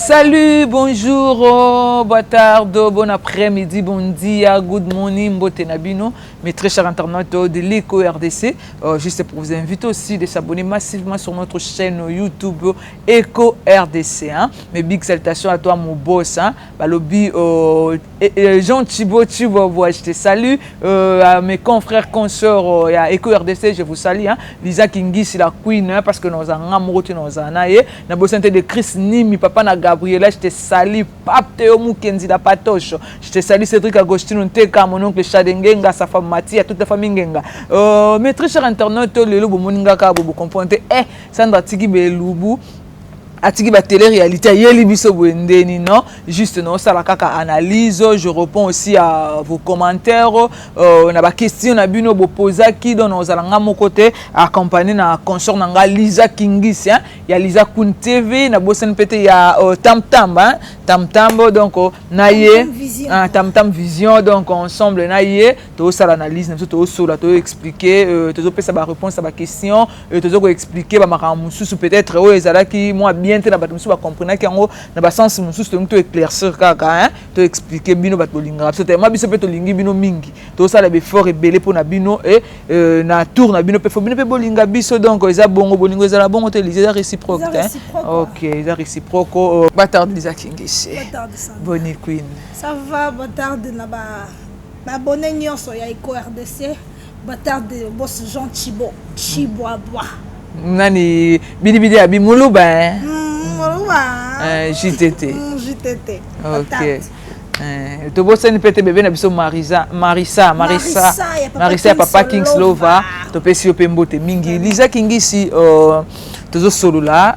Salut, bonjour, oh, boa tarde, bon après-midi, bon dia, good morning, mbote na bino, mes très chers internautes de l'Eco RDC. Juste pour vous inviter aussi de s'abonner massivement sur notre chaîne YouTube Eco RDC. Hein. Mes big salutations à toi, mon boss. Hein. Balobi, Jean Thibaut Thibaut, je te salue. À mes confrères, consoeurs, ya Eco RDC, je vous salue. Hein. Lisa Kingisi, la queen, hein, parce que nous avons nous avons na bosante de Chris Nimi, papa na Gabriela, je te salue. Pape Théo Mukenzi, la patoche. Je te salue, Cédric Agostino Nteka, mon oncle Chadengenga, sa femme Mathia, toute la famille Ngenga. Mes très chers internautes, lelo bomoninga ka bobo comprendre. Eh, Sandra Tiki Belubu, atiki ba télé-réalité ayeli biso boye ndeni? Non, juste naosala kaka analyse. Je réponds aussi à vos commentaires, na baquestion na bino bopozaki. Donc naozala nga moko te, accompagné na consort na nga Lisa Kingis, hein, ya Lisa Kun TV. Nabosani mpe te ya Tam Tam, hein, Tam Tam. Donc na ye Tam Tam Vision. Donc ensemble na ye tozosala analyse na biso, tozosola, tozoexpliquer, tozopesa baréponse ya baquestion, tozo koexpliquer bamakambo mosusu peut-être oyo ezalaki mwa bien te na bato mosusu, bacomprenaki yango na basens mosusu. Tolingi toéclaircir kaka, toexpliquer bino bato bolingaka biso tellement. Biso mpe tolingi bino mingi, tozosala baeffort ebele mpona bino e na tour na bino mpe fo bino mpe bolinga biso. Donc eza bongo, bolingo ezala bongo te, eza réciproque te. Ok, eza réciproque. Boa tarde, Liza Kingisi, boni queen? Ça va, boa tarde na baabonnés nyonso ya Eco RDC. Boa tarde, boss Jean Chibo Chibwabwa. Nani bidibidi abi moluba? Moluba. JTT. JTT. Ok, tobosani mpe te bebe na biso Marisa, Marisa, Marisa, Marisa ya papa Kings Lova, topesi yo mpe mbote mingi. Liza Kingisi, tozosolola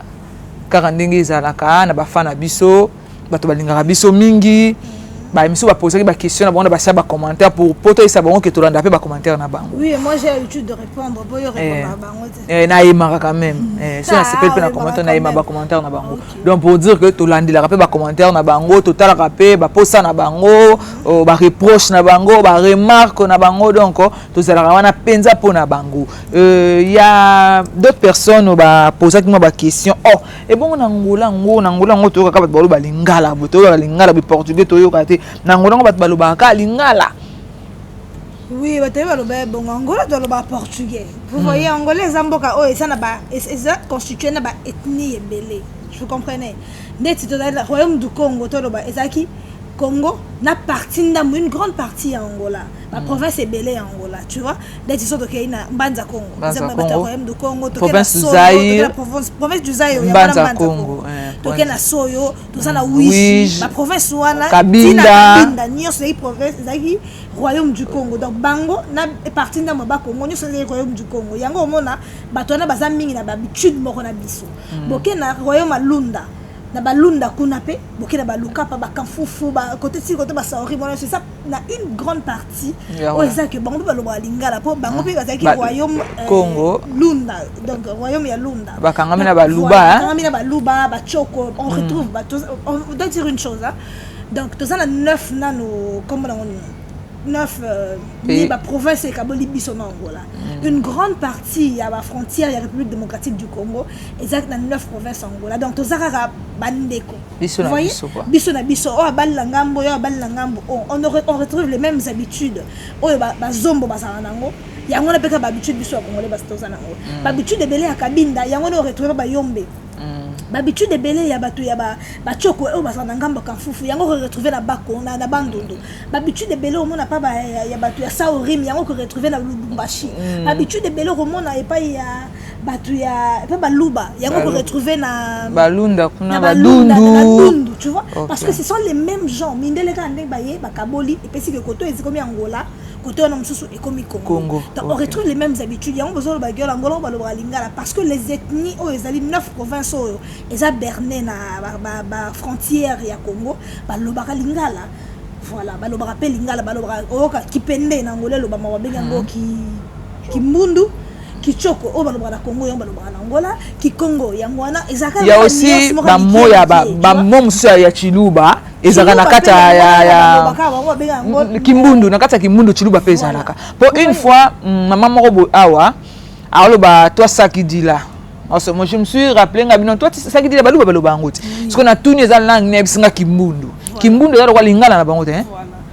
kaka ndenge ezalaka na bafan na biso, bato balingaka biso mingi. Bamisu bapozaki baquestion na bango na basia bacommentaire pour po toyesa bango ke tolanda mpe bacommentaire na bango. Oui, moi j'ai l'habitude de répondre po yo répondre bango te. Nayemaka quand même, so nasepeli mpe na commentaire, nayema bacommentaire na bango. Donc pour dire que tolandelaka mpe bacommentaire na bango, totalaka mpe baposa na bango, bareproche na bango, baremarque na bango. Donc tozalaka wana mpenza mpo na bango. Ya d'autres personnes bapozaki mwa baquestion: oh, ebongo na Ngola yango, na Ngola yango toyokaka bato baloba lingala boye, toyokaka lingala boye, portugais toyoka te. Na Ngola yango bato balobaka kaka lingala? Oui, bato oyo baloba bongo, Angola toloba portugais. Vous voyez, Angola eza mboka oyo eza na ba eza constitué na baethnie ebele, vous comprenez? Ndeti tozali royaume du Congo, toloba ezalaki Congo na partie ndambo, une grande partie ya Angola, baprovince ebele ya Angola, tu vois? Ndeti so tokei na Mbanza Congo, bato ya royaume du Congo. Province du Zaïre. Province du Zaïre. Mbanza Congo. Tokei na Soyo, toza na Uíge, baprovince wana. Kabinda. Kabinda nyonso ezalaki province, ezalaki royaume du Congo. Donc bango na partie ndambo ya Bakongo nyonso ezalaki royaume du Congo. Yango omona bato wana baza mingi na bahabitude moko na biso. Boke na royaume ya Lunda, na Balunda kuna mpe, boke na Balukapa, Bakamfufu, kote ti kote Basaori wana, c'est ça, na une grande partie oyo eza ke bango mpe balobaka lingala, mpo bango mpe bazalaki royaume Congo. Lunda, donc royaume ya Lunda. Bakangami na Baluba. Bakangami na Baluba, Bachoko. On retrouve, on doit dire une chose, hein. Donc toza na neuf nano, kombo nango nini, neuf ni baprovince ekaboli biso na Angola. Une grande partie ya bafrontière ya République démocratique du Congo ezalaki na neuf province Angola. Donc toza kaka bandeko. Biso na biso. Biso na biso, oyo abalela ngambo, oyo abalela ngambo, on retrouve les mêmes habitudes. Oyo Bazombo bazala nango, yango wana mpe kaka bahabitude biso ya Congolais basi toza nango. Bahabitude ebele ya Kabinda, yango wana oretrouve Bayombe. Bahabitude ebele ya bato ya Bachoko oyo bazala na ngambo ya Kamfufu, yango koretrouve na Bako na Bandundu. Bahabitude ebele omona pa ya bato ya Saorim, yango koretrouve na Lubumbashi. Bahabitude ebele okomona epai ya bato ya epai Baluba, yango koretrouve na Balunda kuna. Badundu, tu vois? Parce que ce sont les mêmes gens. Mindele kaka ndenge baye bakaboli, epesi ke koto ezikomi Angola, kote wana mosusu ekomi Congo. Donc on retrouve les mêmes habitudes. Yango bozoloba ke Angola balobaka lingala, parce que les ethnies oyo ezali neuf provinces oyo eza berne na bafrontière ya Congo balobaka lingala. Voilà, balobaka mpe lingala, balobaka, oyoka kipende na Angola elobama, babengi yango kimbundu, kichoko. Oyo balobaka na Congo, yango balobaka na Angola, kikongo. Yango wana ezalaka. Ya aussi bamo ya bamo mosusu ya chiluba ezalaka na kati ya kimbundu, na kati ya kimbundu chiluba mpe ezalaka. Po une fois mama moko boye awa aoloba twasaki dila. Also, moi je me suis rappelé nga bino toi saki dila baluba baloba yango te. Ce qu'on a tuni eza langue na bisinga kimbundu. Kimbundu eza lokola lingala na bango te, hein?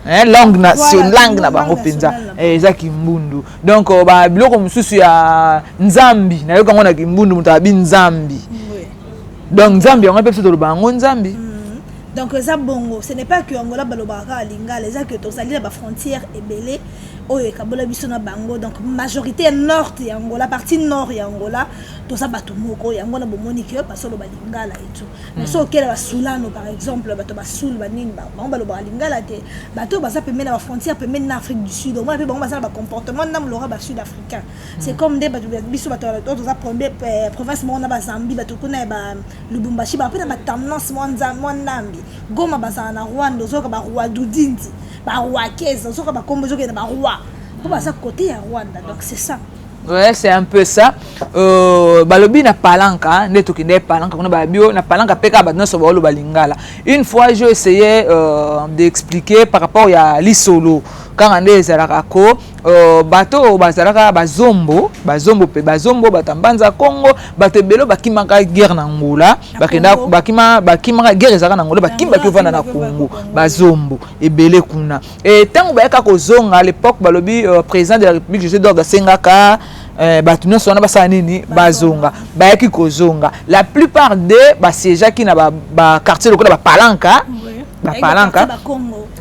Hein, langue na voilà, langue na bango mpenza eza kimbundu. Donc ba biloko mosusu ya nzambi nayoka yango na kimbundu, moto abi nzambi. Donc nzambi yango mpe biso toloba yango nzambi. Donc eza bongo, ce n'est pas que Angola balobaka kaka lingala, eza que tozali na bafrontière ebele oyo ekabola biso na bango. Donc majorité ya nord ya Angola, partie nord ya Angola, toza bato moko. Yango na bomoni ke bazoloba lingala et tout, mais so okela basulano par exemple, bato basulu banini, bango balobaka lingala te. Bato oyo baza pembeni na bafrontière, pembeni na Afrique du Sud, omona mpe bango baza na bacomportement ndambo lokola basud africain. C'est comme nde bato biso, bato oyo toza province moko na bazambi, bato kuna ya balubumbashi baa mpe na batendance mwa ndambi. Goma bazala na Rwanda, ozoyoka barwadudindi, barwakese, ozoyoka bakombo ezokende baroi mpo baza côté ya Rwanda. Donc c'est ça. Ouais, c'est un peu ça. Balobi na palanka nde tokende palanka kuna, babi na palanka mpe kaka bato nyonso baoloba lingala. Une fois j'ai essayé d'expliquer par rapport ya lisolo kaka nde ezalaka ko bato oyo bazalaka bazombo, bazombo mpe bazombo, bato ya Mbanza Congo, bato ebele bakimaka guerre na Angola, bakenda bakima, bakimaka guerre ezalaka na Angola, bakimbaki ovanda na Congo, bazombo ebele kuna. E ntango bayaka kozonga, à l'époque balobi président de la République José Eduardo asengaka bato nyonso wana basala nini? Bazonga. Bayaki kozonga, la plupart de basiégeaki na baquartier lokola bapalanka, bapalanka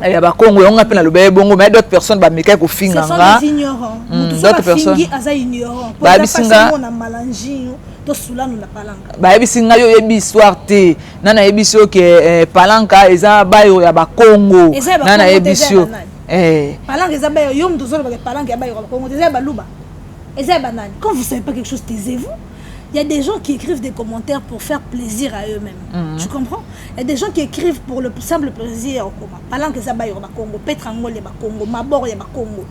ya bakongo. Yango nga mpe naloba ye bongo, mais d'autres personnes bamekaki kofinga nga. D'autres personnes bayebisi nga, bayebisi ngai: yo oyebi histoire te. Na nayebisi yo ke palanka eza bayo ya bakongo. Na nayebisi yo. Palanka eza bayo, yo moto ozolobaka palanka ya bayo ya bakongo, eza ya baluba, eza ya banani? Quand vous savez pas quelque chose, taisez-vous. Il y a des gens qui écrivent des commentaires pour faire plaisir à eux-mêmes. Tu comprends? Il y a des gens qui écrivent pour le simple plaisir. Palanka eza bayo ya Congo, Petrangol ya Congo, Mabor ya Congo.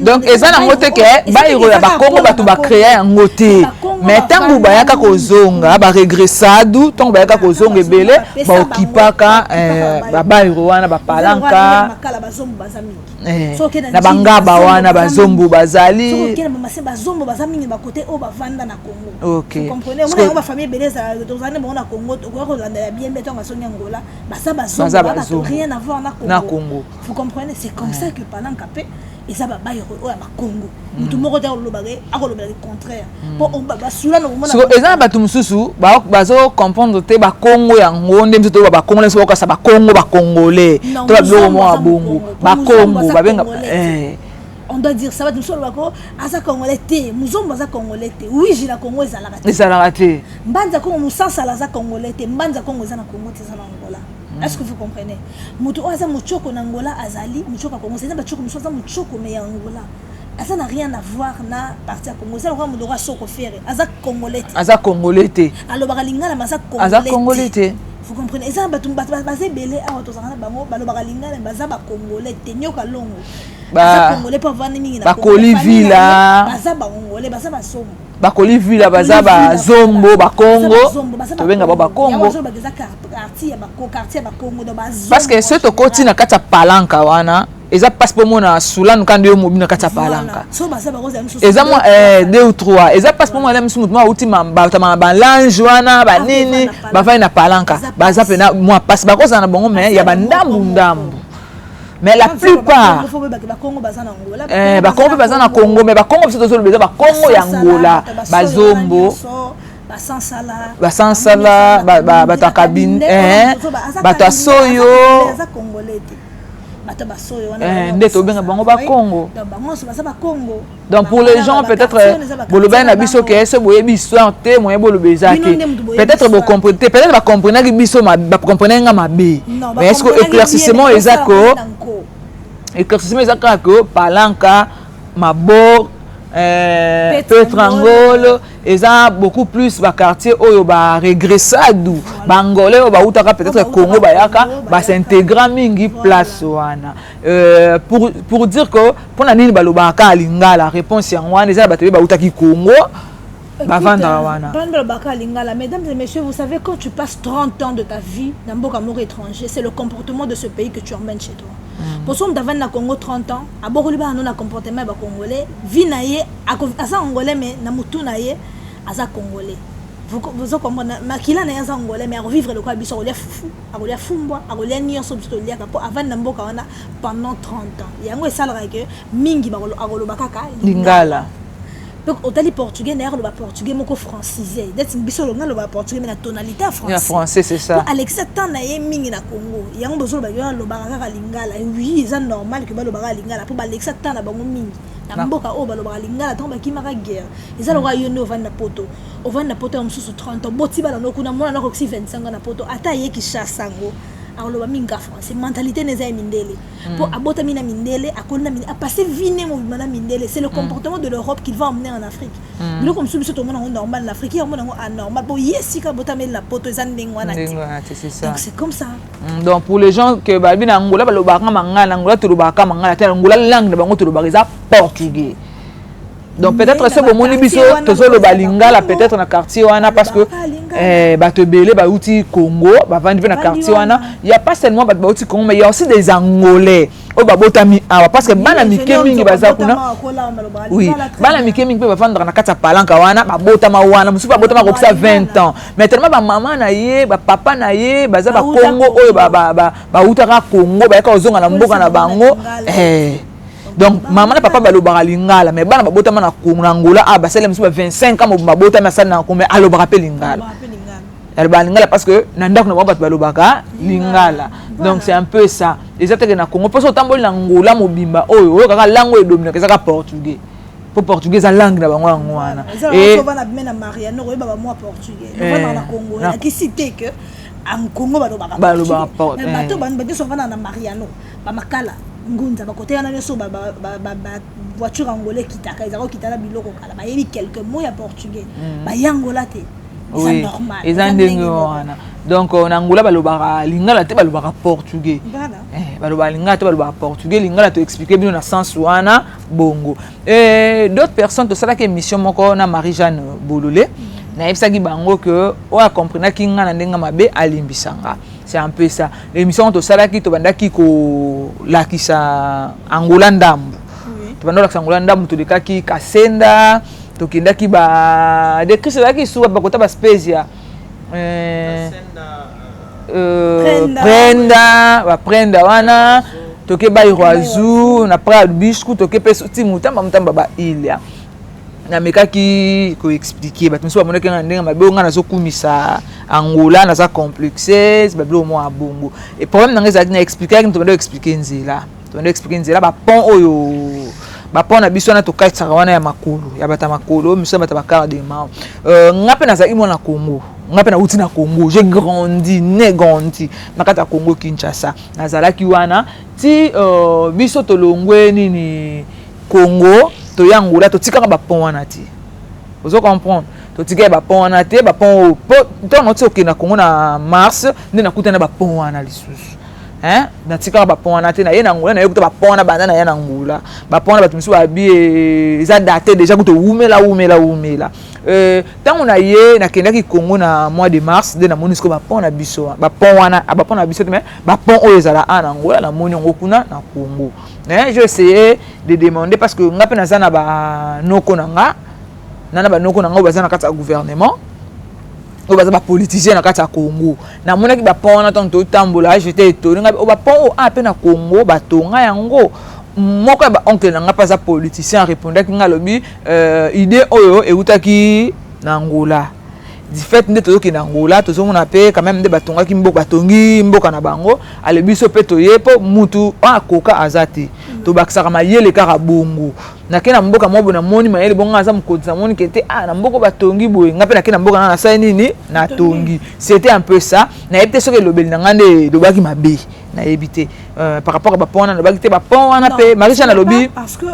Donc eza nango te ke bayiro ya bakongo bato bacréa yango te, mais ntango bayaka kozonga, baregressado, ntango bayaka kozonga ebele, baokipaka babayiro wana, bapalanka na bangaba wana, bazombo bazali. Bazombo baza mingi bakote oyo bavanda na Congo. Ok. Omona yango, bafamille ebele ezala, tozali na bango na Congo, tokoki kolandela bien bien. Ntango azongi Angola, baza bazombo, bato rien à voir na Congo. Vous comprenez? C'est comme ça que palanka mpe eza babayero oyo ya bakongo. Motu moko te akolobaka, akolobela le contraire, mpo basula. Eza na bato mosusu bazocomprendre te bakongo yango nde biso toyoba bakongo, biso bakokasa bakongo, bacongolais to babiloko moko ya bongo, bakongo babenga. On doit dire ça, bato mosusu balobaka aza congolais te, muzombo aza congolais te. Wiji na Congo ezalaka te. Ezalaka te. Mbanza Congo, mosansala aza congolais te. Mbanza Congo eza na Congo te, eza na Angola. Est-ce que vous comprenez? Moto oyo aza motioko na Angola azali motioko ya Congo. Eza batioko mosusu aza motioko me ya Angola, aza na rien à voir na parti ya Congo. Eza lokola moto asoko fere, aza congolais te. Aza congolais te. Alobaka lingala ma aza Aza congolais te. Vous comprenez? Eza bato baza ebele awa, tozalaka na bango, balobaka lingala, baza bacongolais te. Nyoka longo baza congolais mpo avandi mingi na Bakoli vila. Baza bacongolais, baza basombo. Bakoli vila, baza bazombo, bakongo, tobenga bao bakongo. Eza quartier ya bakongo. Parce que soki tokoti na kati ya palanka wana, eza mpasi mpo mona sulanu kandi yo mobi na kati ya palanka, eza mwa deux ou trois. Eza mpasi mpo mona misu motu moko auti batama balange wana banini bavandi na palanka, baza mpena mwa mpasi, bakozala na bango me ya bandambu ndambu. Mais la plupart, bakongo mpe baza na Congo, mais bakongo biso tozoloba eza bakongo ya Angola, bazombo, basansala, bato ya kabine, bato ya soyo nde tobenga bango bakongo. Donc pour les gens, peut-être bolobaki na biso ke so boyebi histoire te, moye boloba eza te. Peut-être bocomprendre te, peut-être bacomprenaki biso, bacomprenaki nga mabe. Mais est ce que éclaircissement eza ko éclaircissement eza kaka ke palanka, mabor, Petrangolo eza beaucoup plus baquartier oyo baregressado, baangolais oyo bautaka peut-être Congo, bayaka bas'intégra mingi place wana. Pour dire que mpona nini balobaka kaka lingala, réponse yango wana eza na bato oyo bautaki Congo, bavandaka wana. Balobaka lingala. Mesdames et messieurs, vous savez, quand tu passes 30 ans de ta vie na mboka moko étranger, c'est le comportement de ce pays que tu emmènes chez toi. Poso moto avandi na Congo 30 ans, abokoli bana no na comportement ya bacongolais, vie na ye aza angolais, mais na motu na ye aza congolais. Vous comprendre, makila na ye aza angolais, mais akovivre lokola biso, akolia fufu, akolia fumbwa, akolia nyonso biso toliaka, mpo avandi na mboka wana pendant 30 ans. Yango esalaka ke mingi akoloba kaka lingala. Donc otali portugais na ye, akoloba portugais moko francisé neti biso olonga aloba portugais, mais na tonalité ya ya français, c'est ça. Alexis temps na ye mingi na Congo, yango bozoloba yo alobaka kaka lingala. Oui, eza normal ke balobaka lingala, mpo balekisa temps na bango mingi na mboka oyo balobaka lingala. Ntango bakimaka guerre, eza lokola yo nde ovandi na poto, ovandi na poto ya mosusu 30 ans, boti bana no kuna, mwana nakokisi 25 ans na poto, ata aye Kinshasa yango akoloba mingi ka français. Mentalité na eza ya mindele, mpo abotami na mindele, akoli na mindele, apasse vie ne mobima na mindele. C'est le comportement de l'Europe qu'il va emmener en Afrique. Biloko mosusu biso tomona yango normal na Afrique, ye amona yango anormal, po ye esika abotameli na poto eza ndenge wana te. Donc c'est comme ça. Donc pour les gens que babi na Angola balobaka mangala, na Angola tolobaka mangala te. Na Angola, langue na bango tolobaka eza portugais. Donc peut-être so bomoni biso tozoloba lingala, peut-être na quartier wana, parce que bato ebele bauti Congo bavandi mpe na quartier wana. Y a pas seulement bato bauti Congo, mais y a aussi des Angolais oyo babotami awa, parce que bana mike mingi baza kuna. Oui, bana mike mingi mpe bavandaka na kati ya palanka wana, babotama wana. Mosusu babotama kokisa 20 ans, mais tellement bamama na ye, bapapa na ye baza bakongo oyo bautaka Congo, bayaka kozonga na mboka na bango. Donc mama na papa balobaka lingala, mais bana babotama na Congo, na Angola, ah, basali mosusu ba 25 ans mobima, babotami, asali na Congo, mais alobaka mpe lingala. Alobaka lingala parce que na ndako na bango bato balobaka lingala. Donc c'est un peu ça. Eza teke na Congo, mposo otamboli na Angola mobimba oyo, oyo kaka langue oyo edominaka ezaka portugais, mpo portugais eza langue na bango yango wana. Na Mariano oyeba bamwa portugais na Congo, elakisi te ke Congo balobaka. Balobaka. Bato nyonso bavanda na Mariano, bamakala, ngunza, bakote wana nyonso, bavoiture angolais ekitaka, ezaka kokita na biloko kala, bayebi quelques mots ya portugais, bayangola te. Eza normal. Eza ndenge wana. Donc na Angola balobaka lingala te, balobaka portugais. Balobaka lingala te, balobaka portugais. Lingala toexplique bino na sens wana bongo. D'autres personnes, tosalaki émission moko na Marie Jeanne Bolole, nayebisaki bango ke oyo akomprenaki nga na ndenge mabe alimbisanga. C'est un peu ça l'émission tosalaki. Tobandaki kolakisa Angola ndambu, tobanda kolakisa Angola ndambu, tolekaki Kasenda, tokendaki ba de Christ, ezalaki suka bakota baspezia, Prenda, baprenda wana, toke bairro Azul na Praia do Bisco, toke mpe ti Mutamba, Mutamba bailia. Namekaki koexpliquer, bato mosusu bamonaki nga na ndenge mabe, oyo nga nazokumisa Angola, naza complexe, babiloko moko ya bongo. E problème na nga ezalaki na expliquaki, tobanda koexpliquer nzela, tobanda expliquer nzela, bapont oyo, bapont na biso wana tokatisaka wana ya makolo, ya bato ya makolo, miso ya bato ya bacar de mao. Nga mpe nazalaki mwana Congo, nga mpe nauti na Congo, j'ai grandi, né, grandi na kati ya Congo Kinshasa. Nazalaki wana ti biso tolongwe nini, Congo, toya Angola, totikaka bapont wana te. Ozo comprendre? Totikaki bapont wana te. Bapont oyo, po ntango nauti kokende na Congo na mars, nde nakutani na bapont wana lisusu. Natikaka bapont wana te. Naye na Angola, naye kuta bapont wana banda naya na Angola. Bapont wana, bato mosusu babi eza date déjà, kuta wumela, wumela, wumela. Ntango na ye nakendaki Congo na mois de mars, nde namoni sikoyo bapont na biso, bapont wana, bapont na biso te, mais bapont oyo ezala a na Angola, namoni yango kuna na Congo. Mais j'ai essayé de demander, parce que nga mpe naza na banoko na nga, na banoko na nga oyo baza na kati ya gouvernement, oyo baza bapoliticien na kati ya Congo. Namonaki bapont wana ntango totambola, j'étais étonné. Nga bapont oyo a mpe na Congo batonga yango. Moko ya baoncle na nga mpe aza politicien, arépondaki nga, alobi idée oyo eutaki na Angola. Du fait nde tozokende Angola, tozomona mpe quand même nde batongaki mboka, batongi mboka na bango. Ale, biso mpe toye, mpo mutu oyo akoka aza te, tobakisaka mayele kaka bongo. Nake na mboka moko boye, namoni mayele bongo, aza mokonzi, namoni ke te, ah, na mboka batongi boye, nga mpe nake na mboka na nasali nini, natongi. C'était un peu ça. Nayebi te soki elobeli na nga nde elobaki mabe, nayebi te. Par rapport à bapont wana, nalobaki te bapont wana mpe Marie nalobi. Parce que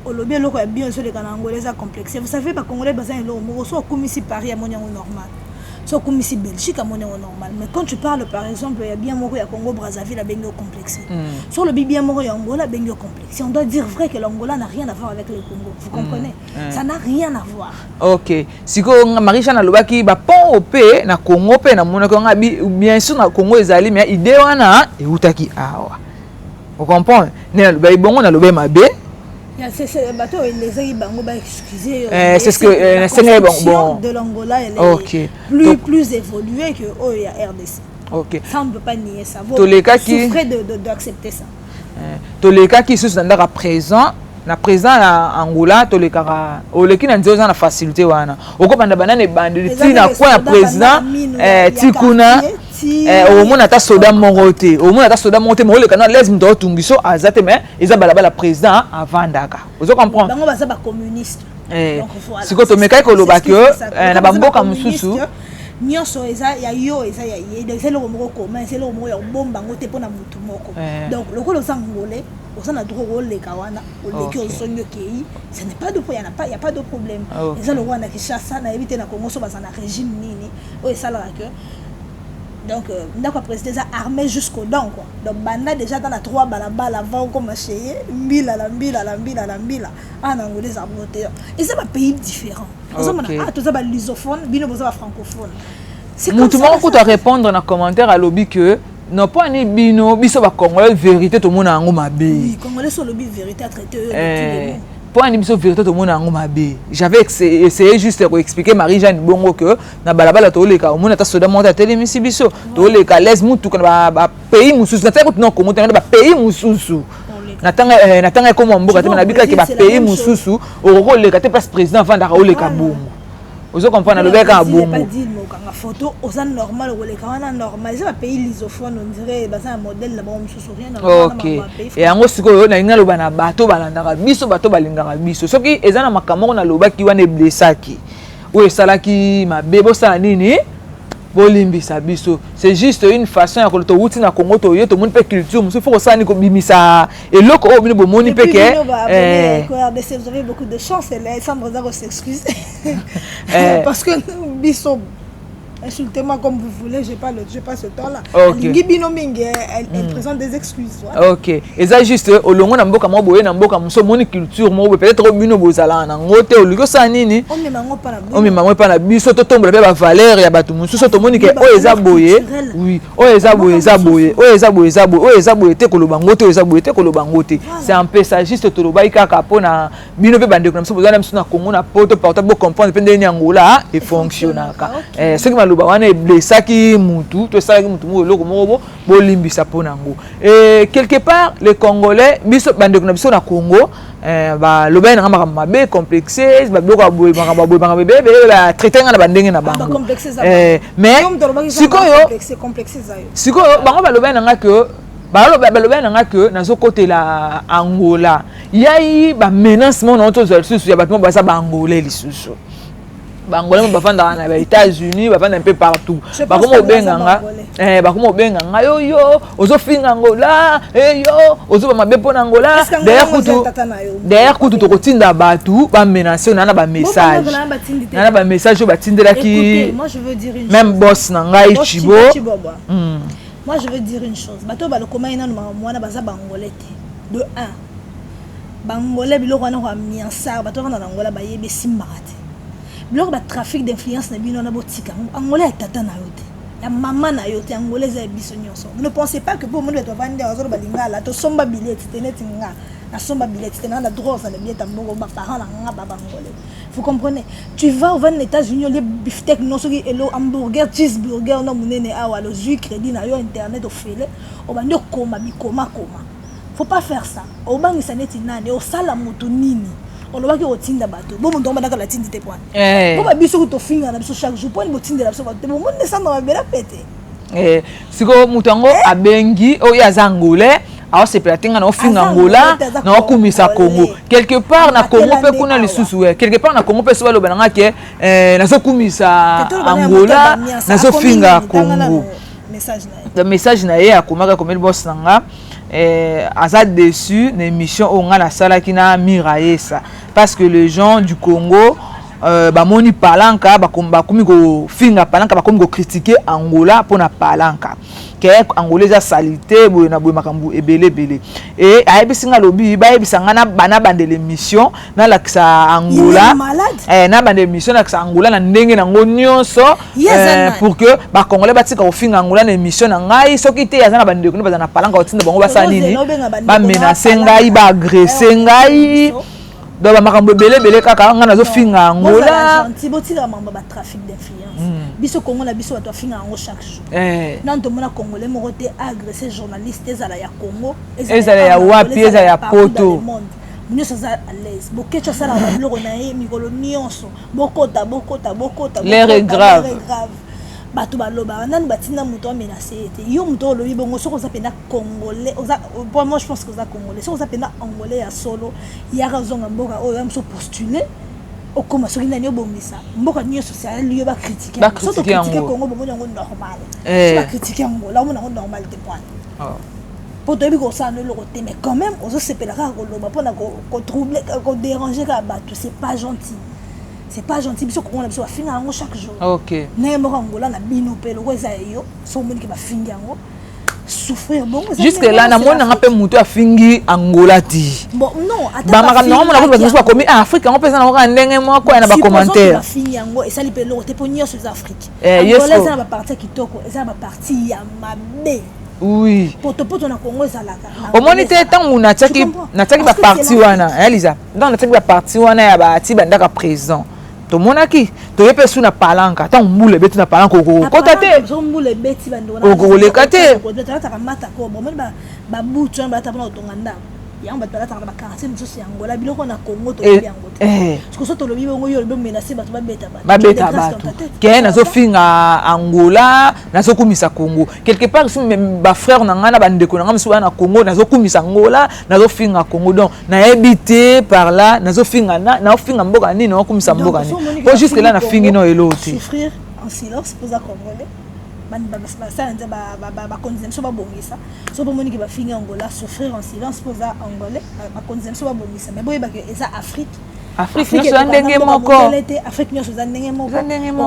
olobi eloko ya bien ezoleka na Angola, eza complexe. Vous savez, bacongolais baza eloko moko: so okumisi Paris, amoni yango normal, so okumisi Belgique, amoni yango normal, mais quand tu parles par exemple ya bien moko ya Congo Brazzaville, abengi yo complexe. So olobi bien moko ya Angola, abengi yo complexe. On doit dire vrai que l'Angola n'a rien à voir avec le Congo, vous comprenez? Ça n'a rien à voir. Ok, sikoyo Marie Jeanne alobaki bapont mpe na Congo mpe namonaki nga bien sûr na Congo ezali, mais idée wana eutaki awa. Ocomprendre nde nalobaki bongo, nalobai mabe. Bato oyo elezaki bango baexcuse. C'est ce que nasengaki bango. Bon, de l'Angola, elle est plus évoluée que oyo ya RDC. Ça, on ne peut pas nier ça. Vous Tolekaki souffrez d'accepter ça. Tolekaki lisusu na ndako ya président, na président ya Angola. Tolekaka, oleki na nzela, oza na facilité wana, okobanda banana ebandeli ti na coin ya président, ti kuna okomona ata soda moko te, okomona ata soda moko te. Ma oleka na lese, moto aotungiso aza te, mais eza balabala président avandaka, ozo comprendre? Bango baza bacommuniste. Sikoyo tomekaki koloba ke na bamboka mosusu nyonso eza ya yo, eza ya ye, eza eloko moko commun, eza eloko moko ya kobomba yango te mpona motu moko. Donc lokola oza Angolais, oza na droit oleka wana, oleki, ozongi, okei, ce n'est pas de y a pas de problème. Eza lokola na Kinshasa, nayebi te na Congo so baza na régime nini oyo esalaka que donc ndako ya président eza armé jusqu'aux dents, quoi. Donc banda déjà ata na trois balabala avant okoma chez ye, mbila na mbila na mbila na mbila. Awa na Angola eza bongo te, eza bapays différent. Ozomona, ah, toza balusophone, bino boza bafrancophone. Mutu moko kutu arépondre na commentaire, alobi que non, mpo ani bino, biso bacongolais, vérité tomona yango mabe. Congolais so olobi vérité, atraité. Mpo ani biso vérité tomona yango mabe? J'avais essayé juste koexpliquer Marie Jeanne bongo que na balabala toleka, omoni ata soda moko te atelemisi biso, toleka lese mutuka. Na bapays mosusu, nataki kutu na Kongo te, na bapays mosusu, natanga ekoma mboka te, me nabikaki bapays mosusu, okoki oleka te place président avandaka, oleka bongo, ozo comprendre? Nalobaki kaka bongo. Okanga photo, oza normal, okoleka wana normal. Eza bapays lusophone, on dirait baza na modèle na bango mosusu, rien. Ok, yango sikoyo nalingi naloba na bato balandaka biso, bato balingaka biso: soki eza na makambo moko nalobaki wana eblesaki, oyo esalaki mabe, bosala nini? Bolimbisa biso. C'est juste une façon ya towuti na Congo, toye, tomoni mpe culture mosusu, faut kosala nini? Kobimisa eloko oyo bino bomoni mpe ke Vous avez beaucoup de chance sans s'excuser, parce que biso, insultez-moi comme vous voulez, j'ai pas ce temps-là. Bino mingi, elle présente des excuses. Voilà. Ok, eza juste olongo na mboka moko boye, na mboka mosusu omoni culture moko boye, peut-être oyo bino bozalaka nango te, olingi osala nini? Omema yango epa na biso, totombola mpe bavaleur ya bato mosusu. Tomoni ke oyo eza boye, oui, oyo eza boye, eza boye, oyo eza boye, eza boye, oyo eza boye te, koloba ngo te, oyo eza boye te, koloba ngo te. C'est un peu ça. Juste tolobaki kaka mpona bino mpe bandeko na biso boza na biso na Congo, na Poto, partout, bocomprendre mpe ndenge Angola efonctionnaka. Soki maloba wana eblesaki mutu to esalaki mutu moko eloko moko bo, bolimbisa mpo nango. Quelque part les Congolais, biso bandeko na biso na Congo, balobaki nanga makambo mabe, complexe, babiloko ya boye, makambo ya boye, makambo ebele ebele, batraite nga na bandenge na bango. Mais sikoyo bango balobaki nanga ke, balobaki nanga ke nazokotela Angola, yai bamenace moko nango tozwa lisusu ya bato moko baza baangolais lisusu, Baangolais mo bafandaka na baÉtats-Unis, bafanda mpe partout, bakoma obenganga, bakoma obenga ngai: "Yo, yo ozofinga Angola, yo ozoba mabe mpo na Angola." D'ailleurs kutu tokotinda bato bamenace na bamessage, na bamessage oyo batindelaki même boss na ngai Chibo. Moi, je veux dire une chose: bato oyo balokomaki nano makambo wana baza Bangolais te. De un, Bangolais, biloko wana koamiansar, bato wana na Angola bayebi esimbaka te. Biloko batrafic d'influence na bino wana, botika yango. Angola ya tata na yo te, ya mama na yo te. Angola eza ya biso nyonso. Ne pensez pas que mpo omoni bato bavandi bazoloba lingala, tosomba billet te. Neti nga nasomba billet te, naa na droit ozala billet ya mbongo baparent na nga babangolais. Vous comprenez? Tu vas ovandi na États-Unis, olie bifteck, no soki elo hamburger, cheeseburger no monene awa, lozwi crédit na yo internet, ofele, obandi okoma bikomakoma. Faut pas faire ça. Obangisa neti nani? Osala moto nini? Olobaki otinda bato bo moto bandaka latindi te pwana po babiso tofinga na biso chaque jour, mponi botindela biso bato te? Bomoni descendre mabela pete. Sikoyo moto yango abengi oyo aza Angolais, aosepela te nga na ofinga Angola, na okumisa Congo. Quelque part na Congo mpe kuna lisusu, quelque part na Congo mpe so baloba nanga ke nazokumisa Angola, nazofinga Congo. Message na ye akomaki, akomeli boss na nga, aza déçu na émission oyo nga nasalaki na Mira Yesa, parce que les gens du Congo Bamoni Palanka, bakomi kofinga Palanka, bakomi kocritiquer Angola mpona Palanka, ke Angola eza saleté boye na boye, makambo ebele ebele. E ayebisi nga, alobi bayebisa nga na bandela émission, nalakisa Angola, nabanda émission, nalakisa Angola na ndenge nango nyonso, pour que Bacongolais batika kofinga Angola na émission na ngai. Soki te, aza na bandeko nde baza na Palanka, kotinda bango basala nini, bamenacer ngai, baagresser ngai. Donc bamakambo ebele ebele kaka ngai nazofinga Angola. Botika mambo batrafic d'influence. Biso Congo na biso, bato bafinga yango chaque jour. Nanu tomona Congolais moko te agressé journaliste, ezala ya Congo, ezala ya wapi, ezala ya poto. Nyonso aza à l'aise. Bokeco asalaka babiloko na ye mikolo nyonso. Bokota, bokota, bokota. L'air est grave. Bato balobaka, nanu batinda moto amenacer ye te. Yo moto olobi bongo, soki oza mpenza Congolais, oza, bon, moi je pense que oza Congolais. Soki oza mpenza Angolais ya solo, yaka ozonga mboka oyo ya moso, postule, okóma soki nani, obongisa mboka nyonso. Sali yo bacritiquer, so tocritiquer Congo, bomoni yango normal. So bacritiquer Angola, omona yango normal te point mpo toyebi kosala no eloko te. Mais quand même ozosepela kaka koloba mpona kotroubler, kodéranger kaka bato. C'est pas gentil, c'est pas gentil. Biso Kongo na biso, bafinga yango chaque jour. Ndenge moko Angola na bino mpe loko eza yo, so omoniki bafingi yango, souffrir bongo. Jusque là namoni nanga mpe moto afingi Angola ti. Bon, non. Bamakambo nango mona bato mosusu bakomi Afrique yango mpe eza nango kaka ndenge moko ya na bacommentaire. Bafingi yango, esali mpe eloko te mpo nyonso eza Afrique. Angola eza na bapartie ya kitoko, eza na bapartie ya mabe. Potopoto na Congo ezalaka. Omoni te, ntango natiaki bapartie wana, Elisa, ntango natiaki bapartie wana ya bati bandaka présent, tomonaki toye mpe su na Palanka. Ntango mbula ebeti na Palanka, okokota te. Mbula ebeti. Okokoleka te. Tolataka matako, bomoni babutu wana balata mpona kotonga ndako. Yango bato balataka na baquartier mosusu ya Angola. Biloko na Congo tolobi yango te. Soki tolobi bongo, yo olobi omenacer bato, babeta bato. Babeta bato ke nazofinga Angola, nazokumisa Congo. Quelque part so bafrère na ngai na bandeko na ngai mosusu baya na Congo, nazokumisa Angola, nazofinga Congo. Donc nayebi te par là nazofinga, naofinga mboka nini, naokumisa mboka nini, po jusque là nafingi no elo te. Souffrir en silence mpoza Congolais, basala nze bakonzi na biso babongisa. So bomoniki bafingi Angola, souffrir en silence mpo oza Angolais. Bakonzi na biso babongisa, mais boyebaka eza Afrique. Afrique nyonso eza ndenge moko. Te, Afrique nyonso eza ndenge moko.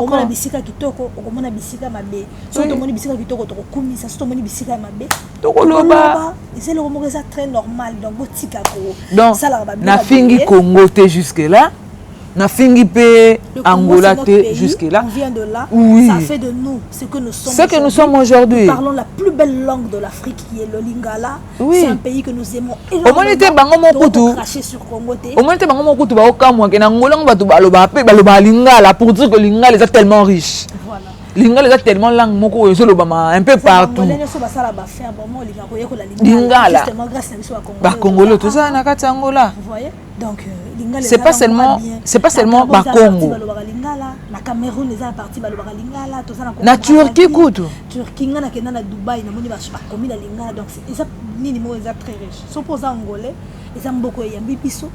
Okomona bisika kitoko, okomona bisika mabe. So tomoni bisika kitoko, tokokumisa. So tomoni bisika ya mabe, tokoloba. Eza eloko moko eza très normal. Donc botika. Donc nafingi Congo te jusque là, nafingi mpe Angola te jusque là. On vient de là. Ça fait de nous ce que nous sommes. Ce que nous sommes aujourd'hui. Nous parlons la plus belle langue de l'Afrique, qui est le lingala. C'est un pays que nous aimons. Omoni te bango mokutu. Cracher sur Congo te. Omoni te bango mokutu baokamwake na Angola ngo bato baloba mpe baloba lingala, pour dire que lingala eza tellement riche. Lingala eza tellement langue moko oyo ezolobama un peu partout. Lingala, Bacongolais tozala na kati ya Angola. Donc C'est pas seulement Bakongo. Na Cameroun eza na partie balobaka lingala, toza na Na Turquie kutu. Turquie, nga nakenda na Dubai, namoni bakomi na lingala. Donc eza nini moko eza très riche. So mpo oza Angolais, eza mboka eyambi biso.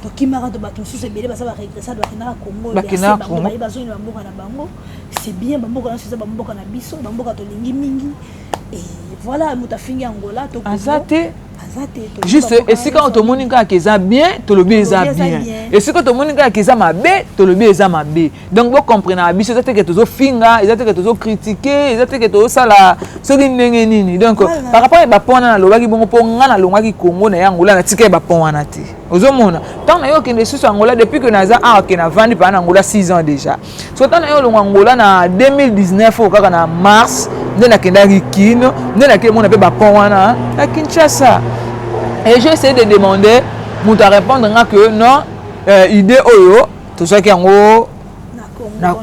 Tokimaka to bato mosusu ebele baza baregressade, bakendaka Congo. Bakendaka Congo. Baye bazongi na bamboka na bango, c'est bien. Bamboka nyonso eza bamboka na biso, bamboka tolingi mingi. Et voilà, moto afingi Angola to aza te. Aza te. Juste esika oyo tomoni kaka eza bien, tolobi eza bien. Esika tomoni kaka eza mabe, tolobi eza mabe. Donc bocomprenaka biso, eza teke tozofinga, eza teke tozocritiquer, eza teke tozosala soki ndenge nini. Donc par rapport ya bapont wana, nalobaki bongo mpo nga nalongwaki Congo na ye Angola, natika ye bapont wana te. Ozomona ntango na ye okende lisusu Angola, depuis que naza awa ke navandi paa na Angola 6 ans déjà. So ntango na ye olongwa Angola na 2019 oyo kaka na mars nde nakendaki Kino, nde nakei mona mpe bapont wana na Kinshasa. Et j'ai essayé de demander, moto arépondre nga que non, idée oyo tozwaki yango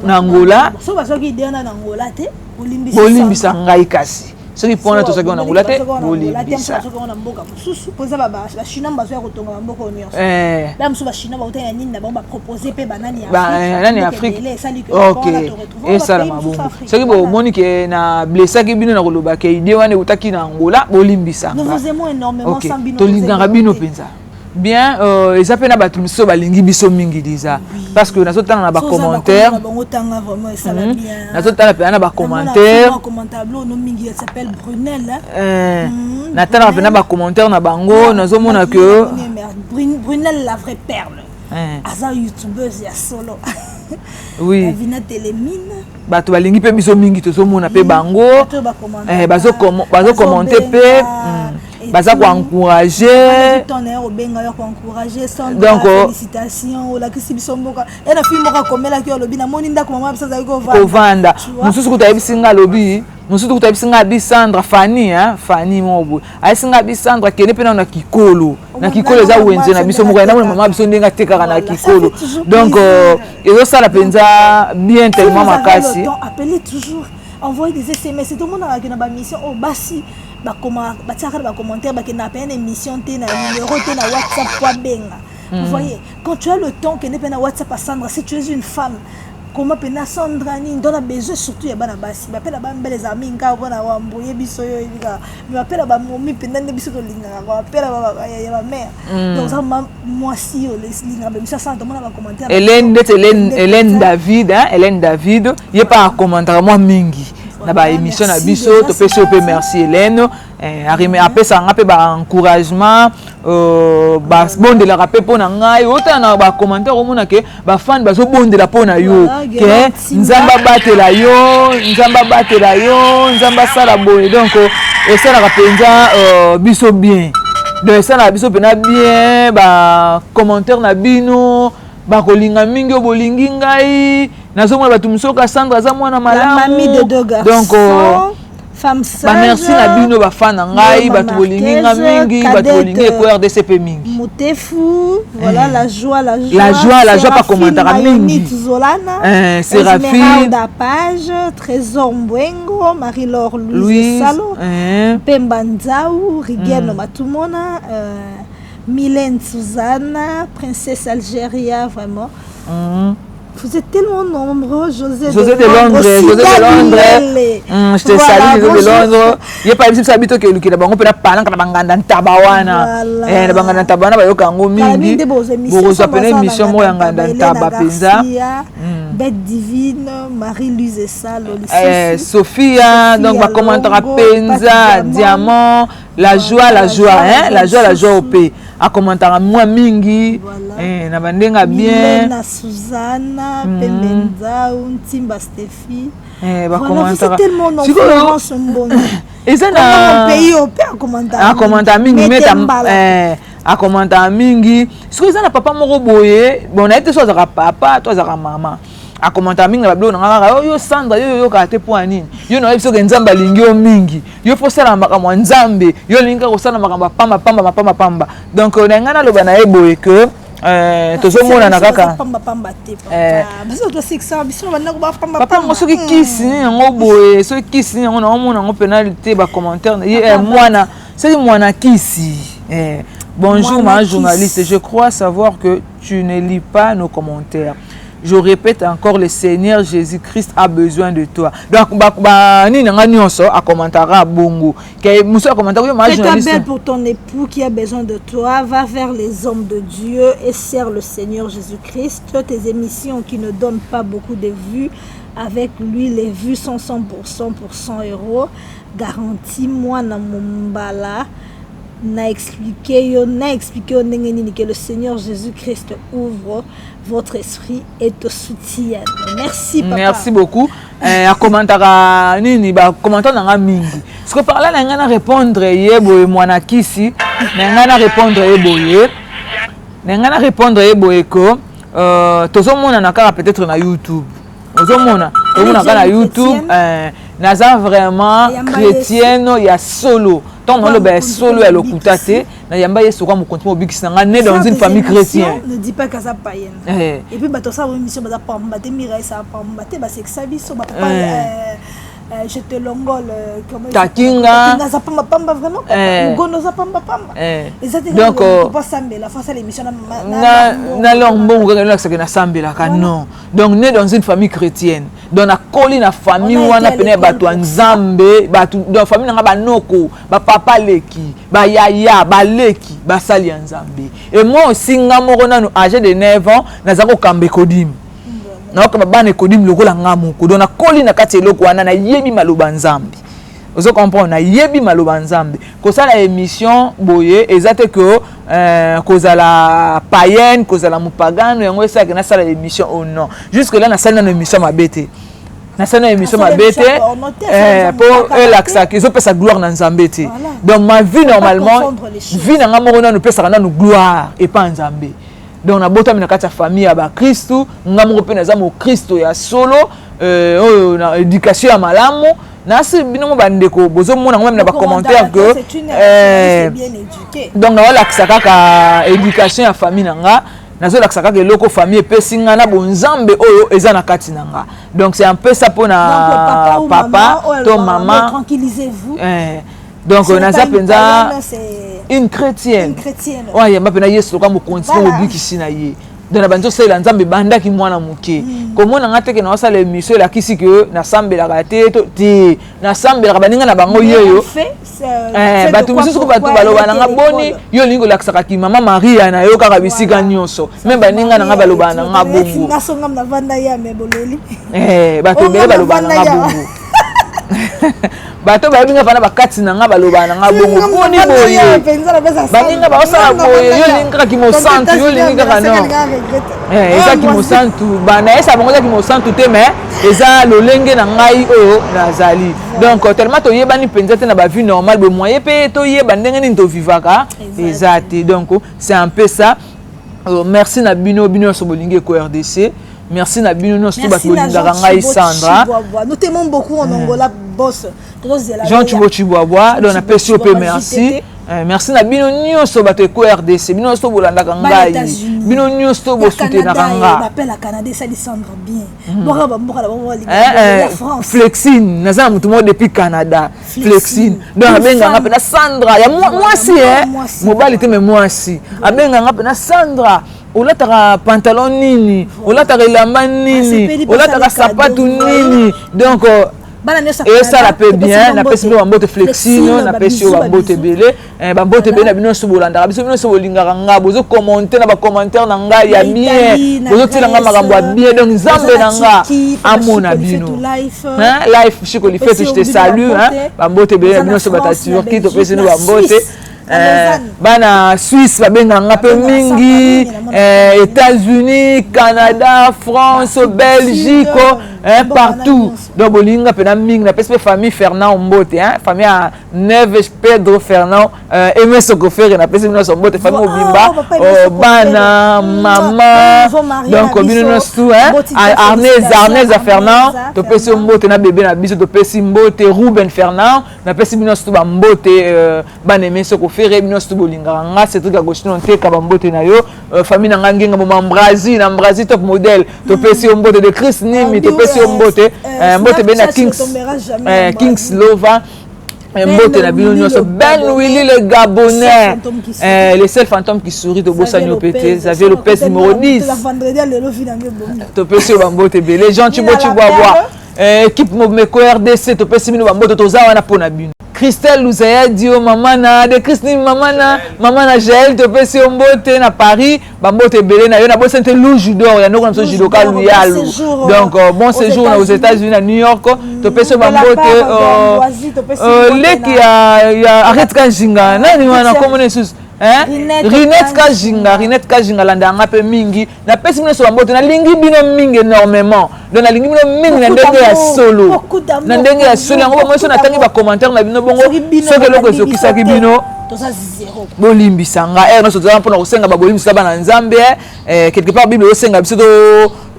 na Angola. So bazwaki idée wana na Angola te. Bolimbisa ngai, kasi soki mpona tozwaki yango na Angola te, bolimbisa. Na mboka mosusu mpo eza Bachinois bazwya kotonga bamboka oyo nyonso. Ba mosusu Bachinois bauta ya nini na bango, bapropose mpe banani. Nani ya Afrique. Ok, esalama bongo. Soki bomoni ke na blessaki bino na koloba ke idée wana eutaki na Angola, bolimbisa. Tolingaka bino mpenza bien. Eza mpe na bato mosusu balingi biso mingi déjà, parce que nazotala na bacommentaire, nazotala mpenza na bacommentaire, natalaka mpenza bacommentaire na bango, nazomona ke Brunel, la vraie perle. Aza youtubeuse ya solo. Oui. Davina Telemine. Bato balingi mpe biso mingi, tozomona mpe bango bazocommenter mpe, baza koencourager. Obenga yo koencourager. Donc félicitation, olakisi biso mboka e na fille moko akomelaki yo, alobi: "Namoni ndako mama biso azali." Kovanda mosusu kuta ayebisi nga, alobi mosusu kuta ayebisi nga, abi Sandra Fani, Fani moko boye ayebisi nga, abi Sandra, kende mpe nano na Kikolo. Na Kikolo eza wenze na biso moko, namona mama biso ndenge atekaka na Kikolo. Donc ezosala mpenza bien tellement makasi. Appelez toujours, envoyer des SMS. Tomonaka na bamission oyo basi bakoma, batiaka na bacommentaire, bakendaka pene na émission te, na numéro te, na WhatsApp po abenga. Vous voyez, quand tu as le temps, kende mpe na WhatsApp à Sandra. Si tu es une femme, koma mpena Sandra nini don a besoin, surtout ya bana basi. Bapela bambele ezala mingi kaka mpona wamboye biso oyo oyebi kaka, mais bapela bamomi mpenza nde biso tolingaka, bapela ya bamare. Donc oza mwasi olingaka baémission Sandra, tomona bacommentaire. Hélène, ndeti Hélène David, hein, Hélène David, ye mpe akommentaka mwa mingi na baémission na biso. Topesi yo mpe merci, Hélène. Apesaka nga mpe baencouragement, babondelaka mpe mpo na ngai. Otala na bacommentaire, omona ke bafani bazobondela mpo na yo, ke Nzambe abatela yo, Nzambe abatela yo, Nzambe asala boye. Donc esalaka mpenza biso bien, donc esalaka biso mpena bien, bacommentaire na bino. Bakolinga mingi oyo bolingi ngai. Nazomona bato mosusu: "Sandra aza mwana malamu." Donc bamerci na bino, bafan na ngai, bato bolingi nga mingi, bato bolingi Eko RDC mpe mingi. Motefu, voilà, la joie, la joie. La joie, la joie, bakommentaka mingi. Zolana. Séraphine. Page Trésor Mbwengo, Marie-Laure Louise Salo, Pemba Nzau, Rigeno Matumona, Mylène Suzanne, Princesse Algéria, vraiment. Vous êtes tellement nombreux, José. José de Londres, José de Londres. Je te salue, José de Londres. Ye pa biso biso ke lukela bango mpe na palanka na banganda ntaba wana. Na banganda ntaba wana bayoka yango mingi. Bokozwa pene émission moko ya nganda ntaba mpenza. Bête divine, Marie-Louise Salo. Eh, Sophia, donc bacommentaka mpenza Diamant, la joie, la joie, hein, la joie, la joie op akommentaka mwa mingi na bandenge ya bien. Na Suzana Pembe Nzau, Ntimba Stefi. Bakommentaka. Eza na akommentaka mingi, meta akommentaka mingi. Sikoyo eza na papa moko boye, bon, naye te so azalaka papa to azalaka mama, akommentaka mingi na babiloko na nga kaka: "Yo Sandra, yo yoyokaka te, mpo ya nini? Yo nayebi soki Nzambe alingi yo mingi, yo mpo osala makambo ya Nzambe, yo olingi kaka kosala makambo ya pamba pamba, mapamba pamba." Donc na ngai naloba na ye boye ke tozomonana kaka. Papa yango, soki kisi nini yango boye, soki kisi nini yango, naomona yango mpena te. Bacommentaire ye mwana, soki mwana kisi. "Bonjour ma journaliste, je crois savoir que tu ne lis pas nos commentaires. Je répète encore, le Seigneur Jésus-Christ a besoin de toi." Donc nini nanga nyonso akommentaka bongo, ke mosu akommentaka yo ma journaliste. Belle pour ton époux qui a besoin de toi, va vers les hommes de Dieu et sers le Seigneur Jésus-Christ. Tes émissions qui ne donnent pas beaucoup de vues, avec lui les vues sont 100% pour 100 euros garantie. Mwana mombala na expliqué yo, na expliqué yo ndenge nini. Que le Seigneur Jésus-Christ ouvre votre esprit et te soutienne. Merci, papa. Merci beaucoup. Akommentaka nini, bacommentaire na nga mingi. Siko par là na ngai na répondre ye boye, mwana kisi na ngai na répondre ye boye, na ngai na répondre ye boye ko tozomonana kaka peut-être na YouTube, ozomona, tozomona kaka na YouTube. Naza vraiment chrétienne ya solo. Ntango naloba ya solo, ya lokuta te. Nayamba Yesu kwa mokonzi mobikisi na ngai, né dans une famille chrétienne. Ne dis pas qu'aza païenne. Et puis bato osala émission baza pamba te, mira esala pamba te, basekisa biso bapapa. Je te longole. Takinga. Aza pamba pamba vraiment, ngono aza pamba pamba. Eza te. Donc pasambela, fasala émission. Na lor mbongo kaka elakisaka nasambelaka, non. Donc né dans une famille chrétienne, donc nakoli na famille wana pene ya bato ya Nzambe, bato, donc famille nanga, banoko, bapapa leki, bayaya, baleki, basali ya Nzambe. Et moi aussi, nga moko nanu âgé de 9 ans, naza kokamba ekodime, naokamba bana ekodime lokola nga moko. Donc nakoli na kati ya eloko wana, nayebi maloba Nzambe. Ozo comprendre? Nayebi maloba Nzambe. Kosala émission boye eza te que kozala païenne, kozala mopagano, yango esalaka nasala émission. Oh non, jusque là nasali nano émission mabe te, nasali nano émission mabe te, mpo elakisaka, ezopesa gloire na Nzambe te. Donc ma vie, normalement vie na nga moko nano epesaka nano gloire epa Nzambe. Donc nabotami na kati ya famille ya bakristu, nga moko mpe naza mokristo ya solo, oyo na éducation ya malamu. Nasi bino mo bandeko bozomona ngo même na bacommentaire que donc naolakisa kaka éducation ya famille na nga, nazolakisa kaka eloko famille epesi nga na bonzambe oyo eza na kati na nga. Donc c'est un peu ça mpona papa to mama. Donc naza mpenza une chrétienne oyo ayamba mpena Yesu loka mokonzi mpo mobikisi na ye. Donc na bandi osalela Nzambe ebandaki mwana moke. Komona nga teke naosala émission elakisi ke nasambelaka te te, nasambelaka. Baninga na bango yeyo, bato mosusu ko bato baloba na nga: "Boni yo olingi kolakisaka ki mama Maria na yo kaka bisika nyonso?" Me baninga na nga balobaka na nga bongo, bato ebele balobaka na nga bongo. Bato bayebi nga fana bakati na nga balobaka na nga bongo: "Boni boye, baninga baosala boye, yo olingi kaka kimosantu, yo olingi kaka?" Non, eza kimosantu, nayesa bango eza kimosantu te, mais eza lolenge na ngai oyo nazali. Donc tellement toyebani mpenza te na bavie normale boye, moyen mpe toyeba ndenge nini tovivaka eza te. Donc c'est un peu ça. Merci na bino, bino nyonso bolingi Eko RDC. Merci na bino nyonso to bato bolingaka ngai Sandra. Nous t'aimons beaucoup en Angola, boss. Jean Chibo Chibwabwa, donc napesi yo mpe merci. Merci na bino nyonso bato Eko RDC, bino nyonso bolandaka ngai, bino nyonso bosutenaka nga. Flexine, naza na motu moko depuis Canada, Flexine. Donc abenganga mpe na Sandra ya mwasi, mobali te, me mwasi. Abenganga mpe na Sandra: "Olataka pantalon nini? Olataka elamba nini? Olataka sapatu nini?" Donc esala mpe bien. Napesi bino bambote, Flexine, napesi yo bambote ebele, bambote ebele na bino nyonso bolandaka biso, bino nyonso bolingaka nga, bozocommenter na bacommentaire na ngai ya bien, bozotiela nga makambo ya bien. Donc Nzambe na nga amona bino. Life Chiko Lifetu, je te salue. Bambote ebele na bino nyonso bato ya Turquie, topesi bino bambote. Bana Suisse babenganga mpe mingi, États-Unis, Canada, France, Belgique, partout. Donc bolinga mpena mingi. Napesi mpe famille Fernand mbote, famille ya Neves, Pedro, Fernand, Aime Sokofere. Napesi bino nyonso mbote, famille mobimba, bana, mama. Donc bino nyonso, Arnez, Arnez ya Fernand, topesi yo mbote na bebe na biso, topesi mbote Ruben Fernand. Napesi bino nyonso bambote, bana Aime Sokofere, bino nyonso bolingaka nga. Cédrik Agostino Nteka, bambote na yo. Famille na nga Ngenga Moma Mbrazi na Mbrazi, top modèle, topesi yo mbote. De Chris Nimi, topesi yo mbote, mbote ebele na Kings, Kings Lova, mbote na bino nyonso. Ben Willy le Gabonais, le seul fantôme qui sourit, tobosani yo pe te. Xavier Lopez numéro 10, topesi yo bambote ebele. Jean Chibo Chibwabwa, équipe Meko RDC, topesi bino bambote, toza wana mpona bino. Christelle Luzaya Dio, mama na de Chris Nimi, mama na Jael, topesi yo mbote na Paris, bambote ebele na yo. Nabosani te Louge d'Or ya ndoko na biso, judoka Luyalu. Donc bon séjour na aux États-Unis, na New York, topesi yo bambote. Leki ya Arrête Kajinga, nani wana komona lisusu? Rinet Kajinga, Rinet Kajinga, landanga mpe mingi. Napesi bino nyonso bambote, nalingi bino mingi énormément. Donc nalingi bino mingi na ndenge ya solo, na ndenge ya solo. Yango bongo so natangi bacommentaire na bino bongo, soki eloko ezokisaki bino, bolimbisa nga. Ere nyonso toza mpona kosenga babolimbisa bana Nzambe. Quelque part Bible osenga biso to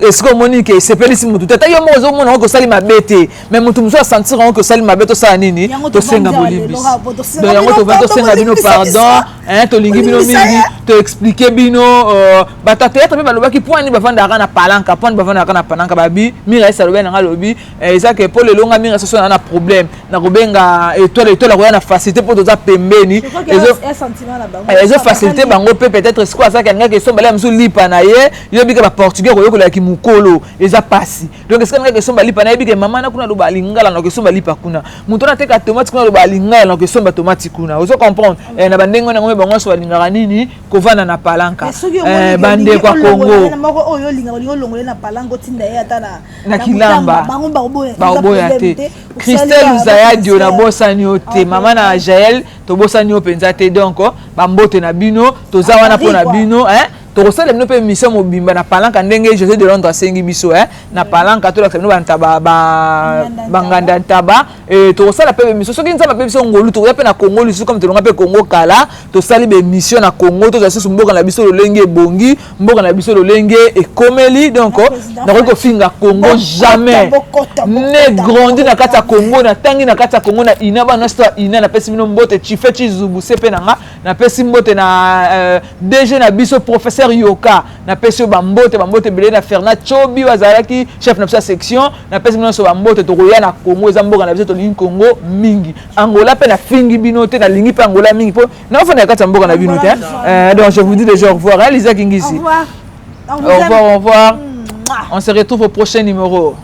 esika omoni ke esepelisi motu te, ata yo moko ozomona ngo kosali mabe te, mais motu mosusu asentir yango kosali mabe, tosala nini? Tosenga bolimbisi. Donc yango tovandi tosenga bino pardon, tolingi bino mingi, toexpliquer bino. Bato ya théâtre mpe balobaki po ani bavandaka na palanka, po ani bavandaka na palanka. Babi Mira esi alobi nanga, alobi eza ke mpo lelo nga Mira soso na na problème na kobenga Étoile, Étoile akoya na facilité mpo toza pembeni, ezofacilité bango mpe. Peut-être sikoyo azalaki alingaki esombala ya mosusu lipa na ye. Yobika baportugais koyokolaki. Mokolo eza pasi. Donc esika nanga kesomba lipa, nayebi ke mama na kuna aloba lingala, na kesomba lipa kuna. Moto wana ateka tomate kuna aloba lingala, na kesomba tomate kuna. Ozo comprendre? Na bandenge wana yango, bango nyonso balingaka nini? Kovanda na Palanka. Bandeko ya Congo moko oyo olinga, olingi olongole na Palanka, otinda ye ata na Kilamba, bakoboya te. Christelle Zayadio, nabosani yo te. Mama na Jael, tobosani yo mpenza te. Donc bambote na bino, toza wana mpo na bino. Tokosala bino mpe mission mobimba na Palanka, ndenge José de Londres asengi biso na Palanka. Tolakisa bino bantaba, banganda ntaba. Tokosala mpe baémission soki Nzambe ape biso ngolu. Tokoya mpe na Congo lisusu, comme tolonga mpe Congo kala. Tosali baémission na Congo, tozala lisusu mboka na biso lolenge ebongi, mboka na biso lolenge ekomeli. Donc nakoki kofinga Congo jamais. Ne grandi na kati ya Congo, natangi na kati ya Congo, na ina bana nyonso ya ina. Napesi bino mbote. Chife Chizubu se mpe na nga, napesi mbote na DG na biso, professeur Yoka. Napesi yo bambote, bambote ebele. Na Fernand Chobi oyo azalaki chef na biso ya section, napesi bino nyonso bambote. Tokoya na Congo, eza mboka na biso, tolingi Congo mingi. Angola mpe nafingi bino te, nalingi mpe Angola mingi mpo naofanda na kati ya mboka na bino te. Donc je vous dis déjà au revoir, Lisa Kingisi. Au revoir. Au revoir, au revoir. On se retrouve au prochain numéro.